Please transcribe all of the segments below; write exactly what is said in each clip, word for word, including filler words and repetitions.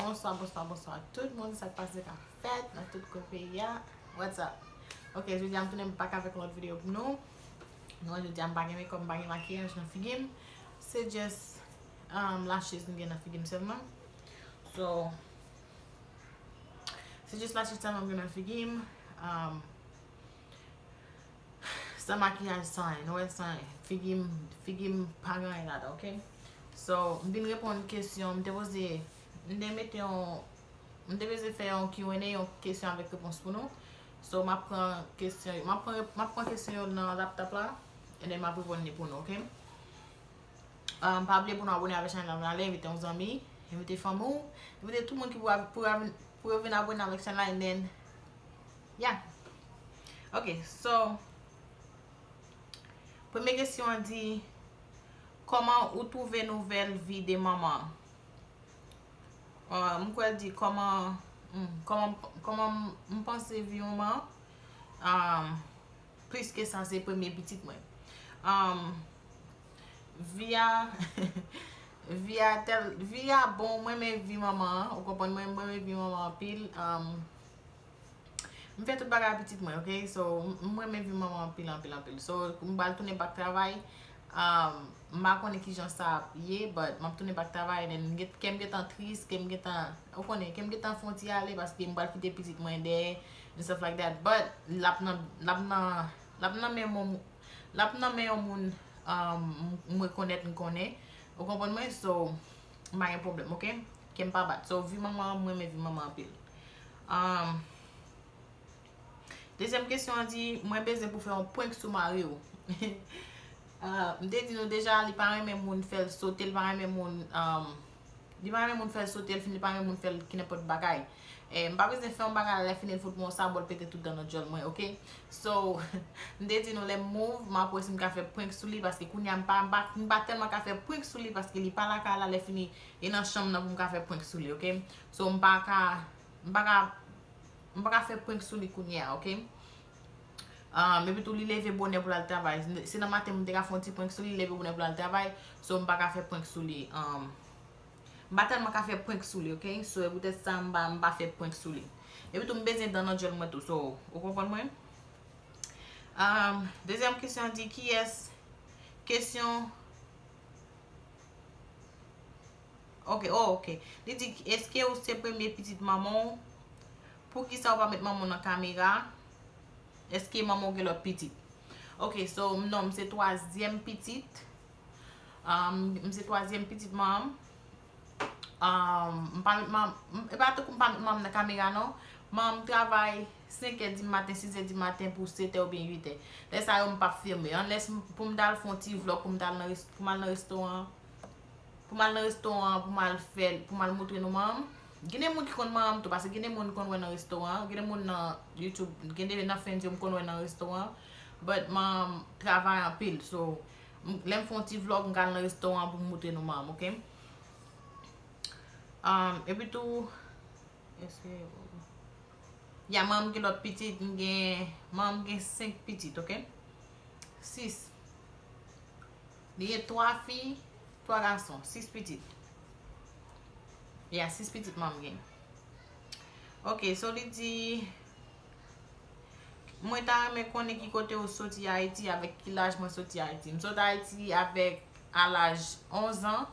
Bonswa, bonswa, bonswa tout moun. Sa k pase, k ap fèt nan tout kwen peyi a? What's up? Ok, jodi a m tounen back avèk yon lòt videyo pou nou. Nou wè jodi a m pa gen makeup, m pa gen makiyaj nan figi m. Se just um, lashes m gen nan figi m sèlman. So, se just lashes sèlman m gen nan figi m. Um, San makiyaj, san anyen, nou wè, san anyen. Figi m, figi m pa gen anyen ladan, ok? So, m vin reponn kesyon, m te poze, m te mete yon, m te poze fè yon Q and A, yon kesyon avèk repons pou nou. So, m ap pran kesyon, m ap pran, m ap pran kesyon yo nan laptop la, and then m ap reponn li pou nou, ok? Um, pa bliye pou nou abone avèk chanèl la, ale, envite yon zanmi, envite fanmi w, envite tout moun ki pou, pou, pou yo vin abone avèk chanèl la, and then, yeah. Ok, so, premye kesyon an di, kòman ou twouve nouvèl vi de manman an? Uh, m kwè l di, kòman, hmm, kòman, kòman m panse vi manman an? Um, Plis ke sa, se premye pitit mwen. Um, vi a, vi a tèl, vi a bon, mwen renmen vi manman an, ou konprann mwen, mwen renmen vi manman an anpil. Um, m fè tout bagay a pitit mwen, ok? So, m, mwen renmen vi manman an anpil, anpil, anpil. So, m pral tounen back travay. Um, m pa konnen kijan sa ap ye, but m ap tounen back travay, and then m gen, kè m gentan tris, kè m gentan, ou konnen, kè m gentan fè yon ti ale, paske m pral kite pitit mwen dèyè, and stuff like that. But l ap nan, l ap nan, l ap nan men yon, l ap nan men yon moun, um, m rekonèt, m konnen. Ou konprann mwen? So, m pa gen pwoblèm, ok? Kè m pa bat. So, vi manman an, mwen renmen vi manman anpil. Um, Dezyèm kesyon an di, mwen bezwen pou fè yon prank sou mari w. Ah, m te di nou deja, li pa renmen moun fè l sote, li pa renmen moun, um, li pa renmen moun fè l sote, li fini, li pa renmen moun fè l ki nenpòt bagay. Eh, m pa bezwen fè yon bagay la, lè fini l fout mwen yon sabò, l pete tout dan nan djòl mwen, ok? So, m te di nou lè m move, m ap wè si m ka fè prank sou li, paske kounye a m pa, m pa, m pa tèlman ka fè prank sou li, paske li pa lakay la, lè fini, e nan chanm nan pou m ka fè prank sou li, ok? So, m pa ka, m pa ka, m pa ka fè prank sou li kounye a, ok? Um, epi tou, li leve bonè pou l al travay. Se nan maten m te ka fè yon ti prank sou li, li leve bonè pou l al travay. So, m pa ka fè prank sou li. Um, m pa tèlman ka fè prank sou li, ok? So, e poutèt sa, m pa, m pa fè prank sou li. Epi tou, m bezwen dan nan djòl mwen tou. So, ou konprann mwen? Um, dezyèm kesyon an di, kiyès? Kesyon Ok, oh, ok. Li di, èske ou se premye pitit manman w? Poukisa ou pa met manman w nan kamera? Èske manman w gen lòt pitit? Ok, so, non, m se twazyèm pitit. Um, m se twazyèm pitit manman m. Um, m pa met manman, e pa tankou m pa met manman m nan kamera, non. Manman m travay senk è di maten, sis è di maten pou sèt è oubyen uit è. Lè sa yo, m p ap filme. Unless m, pou m t al fè yon ti vlog, pou m t al nan res-, pou m al nan restoran, pou m al nan restoran an, pou m al fè, pou m al moutre nou manman m. Gen de moun ki konn manman m tou, paske gen de moun konn wè nan restoran an, gen de moun nan YouTube, gen de nan Friends yo m konn wè nan restoran an. But manman m travay anpil, so, m, lè m fè yon ti vlog, m ka al nan restoran an pou m moutre nou manman m, ok? Um, epi tou, èske, ya, manman m gen lòt pitit, m gen, manman m gen senk pitit, ok? Sis. Li gen twa fi, twa gason, sis pitit. Ya, sis pitit manman m gen. Ok, so li di, mwen ta renmen konnen ki kote ou soti Ayiti, avèk ki laj mwen soti Ayiti. M sot Ayiti avèk, a laj onz an.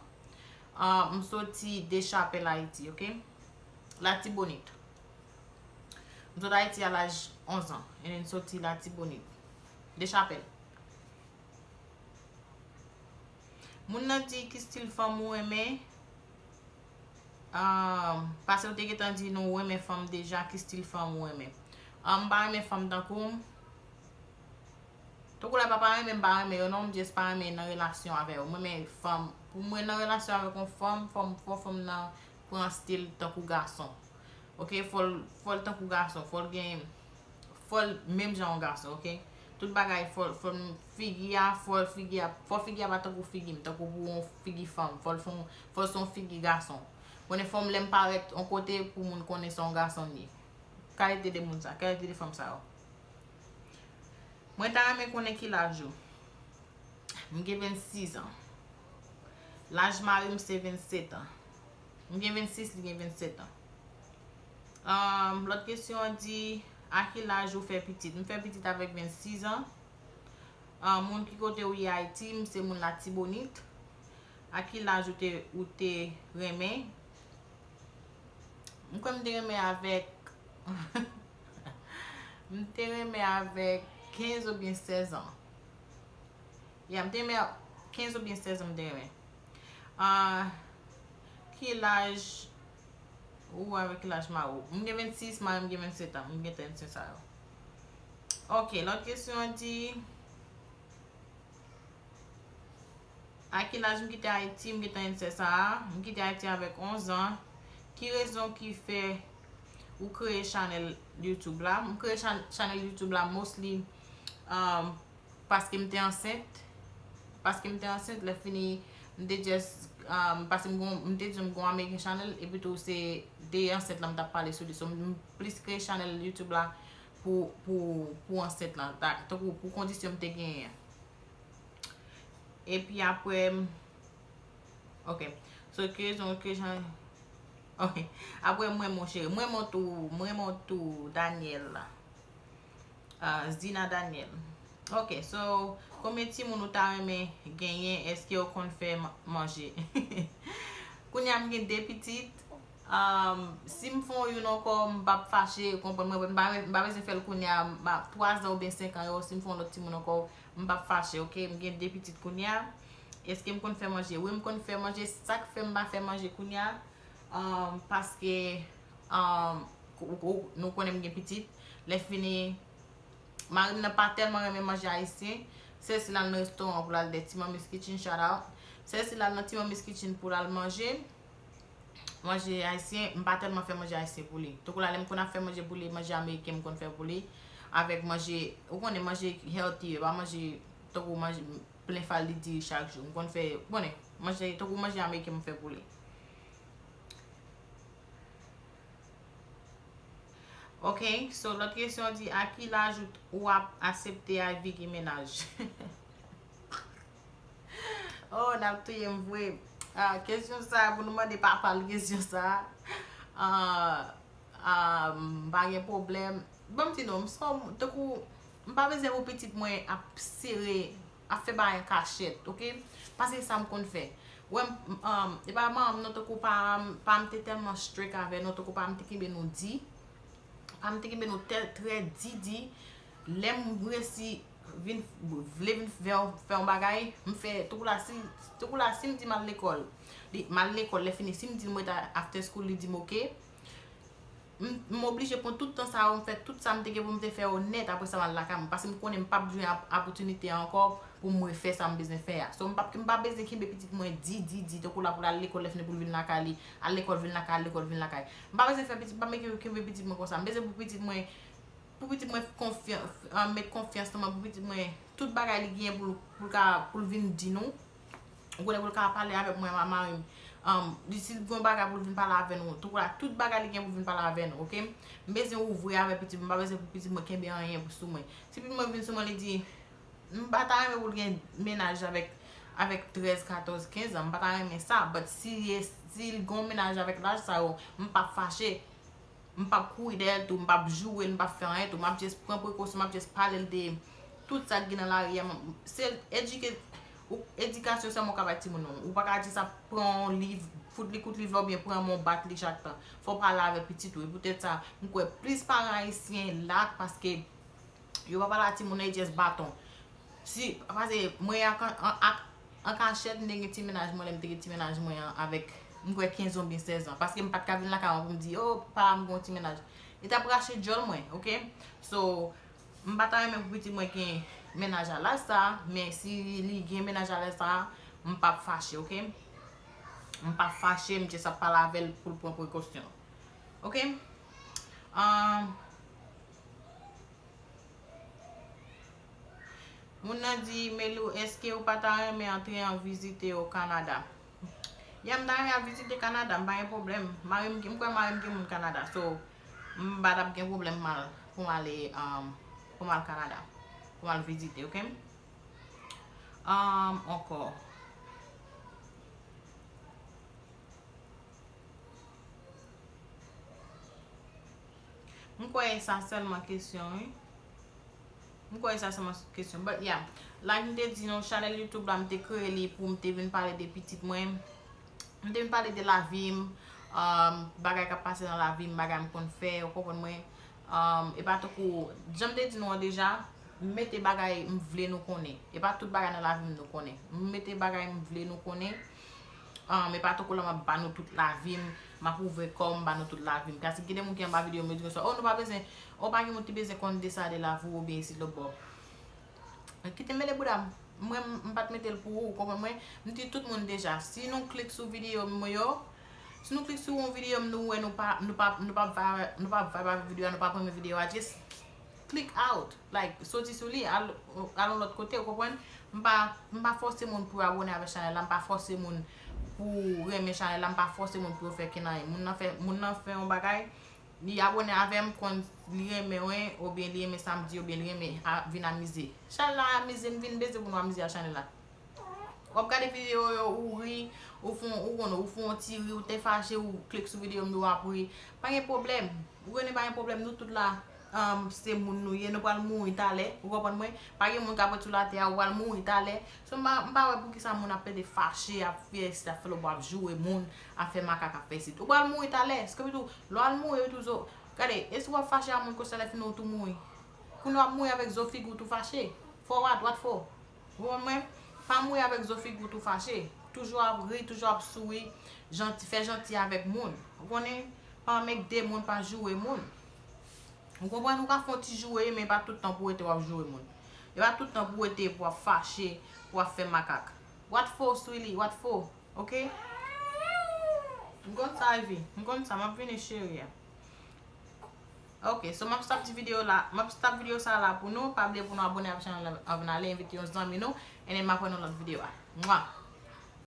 Ah, m soti Dechapèl, Ayiti, ok? Latibonit. M sot Ayiti a laj onz an, and then soti Latibonit. Dechapèl. Moun nan di ki stil fanm ou renmen. Ah, paske ou te gentan di nou ou renmen fanm deja, ki stil fanm ou renmen? Ah, m pa renmen fanm tankou m. Tankou lè papa renmen, m pa renmen yo non, m just pa renmen nan relasyon avè yo. Mwen renmen fanm, pou mwen nan relasyon avèk yon fanm, fò m, fò fanm nan pran stil tankou gason. Ok, fò l, fò l tankou gason, fò l gen, fò l menm jan yon gason, ok? Tout bagay, fò, fò l figi a, fò l figi a, fò figi a pa tankou figi m, tankou pou yon figi fanm, fò l fè yon, fò l se yon figi gason. Konnen fò m lè m parèt yon kote pou moun konnen se yon gason m ye. Kalite de moun sa, kalite de fanm sa yo. Mwen ta renmen konnen ki laj ou. M gen vennsis an. Laj mari m se vennset an. M gen vennsis, li gen vennsèt an. Um, lòt kesyon an di, a ki laj ou fè pitit? M fè pitit avèk vennsis an. Um, moun ki kote ou ye Ayiti, m se moun Latibonit. A ki laj ou te, ou te renmen? M kwè m te renmen avèk, m te renmen avèk kenz oubyen sèz an. Ya, m te renmen kenz oubyen sèz an, m te renmen. Ah, ki laj ou avèk ki laj mari w? M gen vennsis, mari m gen vennsèt an. M gen tan se sa yo. Ok, lòt kesyon an di, a ki laj m kite Ayiti? M gen tan se sa a. M kite Ayiti avèk onz an. Ki rezon ki fè ou kreye chanèl YouTube la? M kreye chan- chanèl YouTube la mostly, um, paske m te ansent. Paske m te ansent, lè fini, m te just, um, paske m gon, m te di m gon American channel, epi tou se de ansent la m t ap pale sou li. So, m plis kreye channel YouTube la pou, pou, pou ansent la, ta- tankou pou kondisyon m te genyen an. Epi apre, m- ok. So, ki rezon, ki jan- ok. Apre, mwen, mon cheri. Mwen, mon tou, mwen, mon tou, Daniel la. Ah, Zina Daniel. Ok, so, konbyen timoun ou ta renmen genyen? Èske ou konn fè ma- manje? Kounye a m gen de pitit. Um, si m fè yon youn ankò, m p ap fache, ou konprann mwen, m pa, m pa bezwen fè l kounye a, m pa, twa zan oubyen senk an yo, si m fè yon lòt timoun ankò, m p ap fache, ok? M gen de pitit kounye a. Èske m konn fè manje? Wi, m konn fè manje. Sa k fè m pa fè manje kounye a, um, paske, um, ou- ou- nou konnen m gen pitit. Lè fini, mari m nan pa tèlman renmen manje ayisyen. Sèl si l al nan restoran pou l al de Ti Manmi's Kitchen, shout out. Sèl si l al nan Ti Manmi's Kitchen pou l al manje. Manje ayisyen, m pa tèlman fè manje ayisyen pou li. Tankou la, lè m konn ap fè manje pou li, manje ameriken m konn fè pou li. Avèk manje, ou konnen manje healthy, e pa manje tankou manje plen fal li di chak jou. M konn fè, ou konnen, manje, tankou manje ameriken m fè pou li. Ok, so lòt kesyon di, a ki laj ou, ou ap aksepte al vire mennaj? Oh, n ap touye m vre. Ah, kesyon sa, pou nou mande papa l kesyon sa. Ah, ah, m pa gen pwoblèm. Ban m di nou, m se yon, tankou, m pa bezwen pou pitit mwen ap sere, ap fè bagay an kachèt, ok? Paske sa m konn fè. Wè, m, um, e pa manman m non, tankou pa, pa m te tèlman strict avè nou, tankou pa m te kenbe nou di. Pa m te kenbe nou tè, trè di, di. Lè m resi vin, vle vin fè, fè yon bagay, m fè, tankou la, si, tankou la, si m di m al lekòl, li, m al lekòl, lè fini, si m di l m ret a- after school, li di m ok. M, m oblije pran tout tan sa yo, m fè tout sa m te gen pou m te fè yo nèt, apre sa m al lakay mwen. Paske m konnen m p ap jwenn ap- opòtinite a ankò pou m refè sa m bezwen fè a. So, m p ap, m pa bezwen kenbe pitit mwen di, di, di, tankou la pou l al lekòl, lè fini pou l vin lakay li, al lekòl, vin lakay, al lekòl, vin lakay. M pa bezwen fè pitit, m pa bezwen kenbe pitit mwen konsa. M bezwen pou pitit mwen, pou pitit mwen konfyan-, ah, met konfyans nan mwen, pou pitit mwen, tout bagay li genyen pou l, pou l ka, pou l vin di nou. Ou konnen pou l ka pale avèk mwen, ma- mari m. Um, li, si l gen yon bagay pou l vin pale avè nou, tankou la, tout bagay li gen pou l vin pale avè nou, ok? M bezwen ouvri avè pitit mwen, m pa bezwen pou pitit mwen kenbe anyen pou sou mwen. Si pitit mwen vin sou mwen, li di, m pa ta renmen pou l gen mennaj avèk, avèk trèz, katòz, kenz an, m pa ta renmen sa, but si, si l gen yon mennaj avèk laj sa yo, m p ap fache. M p ap kouri dèyè l tou, m p ap joure l, m p ap fè anyen tou. M ap just pran prekosyon, m ap just pale l de tout sa k gen nan lari a. M- Se edike, ou- edikasyon sèlman w ka bay timoun ou. Ou pa ka just ap pran yon liv, fout li kout liv la oubyen pran men w bat li chak tan. Fò w pale avèk pitit ou. E poutèt sa, m kwè plis paran ayisyen lak paske yo pa pale a timoun yo, e just baton. Si, paske mwen an, an, an, an kachèt, m te gen ti mennaj mwen, lè m te gen ti mennaj mwen an avèk, m kwè kenz an oubyen sèz an. Paske m pa t ka vin lakay mwen pou m di, oh, papa m gen yon ti mennaj. Li t ap rache djòl mwen, ok? So, m pa ta renmen pou pitit mwen gen mennaj a laj sa a, men si li gen mennaj a laj sa a, m p ap fache, ok? M p ap fache, m just ap pale avè l pou l pran prekosyon. Ok? Um, Moun nan di, Melou, èske ou pa ta renmen antre an vizite o Kanada? Ya, m ta renmen ap vizite Kanada, m pa gen pwoblèm. Mari m, m kwè mari m gen moun Kanada, so, m pa t ap gen pwoblèm pou m al, pou m ale, um, pou m al Kanada, pou m al vizite, ok? Um, ankò. M kwè e sa sèlman kesyon, wi. M kwè e sa sèlman kesyon. But yeah, like m te di nou, chanèl YouTube la, m te kreye li pou m te vin pale de pitit mwen. M te vin pale de lavi m, um, bagay k ap pase nan lavi m, bagay m konn fè, ou konprann mwen. Um, e pa tankou, jan m te di nou an deja, m mete bagay m vle nou konnen. E pa tout bagay nan lavi m nou konnen. M mete bagay m vle nou konnen. Um, e pa tankou la m ap ba nou tout lavi m, m ap ouvè kò m, ba nou tout lavi m. Paske gen de moun ki anba videyo m, yo di konsa, oh, nou pa bezwen, oh, pa gen moun ki bezwen konn de sa de lavi w oubyen isit lòtbò. Kite m mele bouda m. Mwen, m pa t mete l pou ou, ou konprann mwen? M di tout moun deja, si nou klik sou videyo m yo, si nou klik sou yon videyo m, nou wè nou pa, nou pa, nou pa vibe, nou pa vibe avèk videyo a, nou pa renmen videyo a, just click out. Like, soti sou li, al, al yon lòt kote, ou konprann? M pa, m pa fòse moun pou abòne avèk chanèl la, m pa fòse moun pou renmen chanèl la, m pa fòse moun pou yo fè kenanyen. Moun nan fè, moun nan fè yon bagay, li abòne avè m, konn li renmen mwen, oubyen li renmen sa m di, oubyen li renmen a, vin amize. Chanèl la amize, m vin bezwen pou nou amize ak chanèl la. W ap gade videyo yo, ou ri, ou fon, ou konn, ou fon ti ri, ou te fache, ou klik sou videyo m yo, w ap ri. Pa gen pwoblèm. Ou konnen pa gen pwoblèm, nou tout la, um, se moun nou ye, nou pral mouri talè. Ou konprann mwen? Pa gen moun k ap ret sou latè a, ou pral mouri talè. So, m pa, m pa wè poukisa moun ap plede fache, ap fè isit, ap fè lòtbò, ap joure moun, ap fè makak, ap fè isit. Ou pral mouri talè. Eske tou, lè w al mouri, tou zo, gade, e si w ap fache a moun konsa lè fini ou tou mouri? Kounye w ap mouri avèk zo figi w tou fache. For what? What for? Ou konprann mwen? Pa mouri avèk zo figi w tou fache. Toujou ap ri, toujou ap souri, janti, fè janti avèk moun. Ou konnen? Pa anmègde moun, pa joure moun. Ou konprann? Ou ka fè yon ti joure, men pa tout tan pou w rete w ap joure moun. E pa tout tan pou w rete pou w ap fache, pou w ap fè makak. What for, sweetie? What for? Ok? M konn sa, Ivy. M konn sa. M ap vini, cheri a. Ok, so m ap stop ti videyo la. M ap stop videyo sa la pou nou. Pa bliye pou nou abòne ak chanèl la anvan n ale, envite yon zanmi nou. And then m ap wè nou lòt videyo a. Mwa!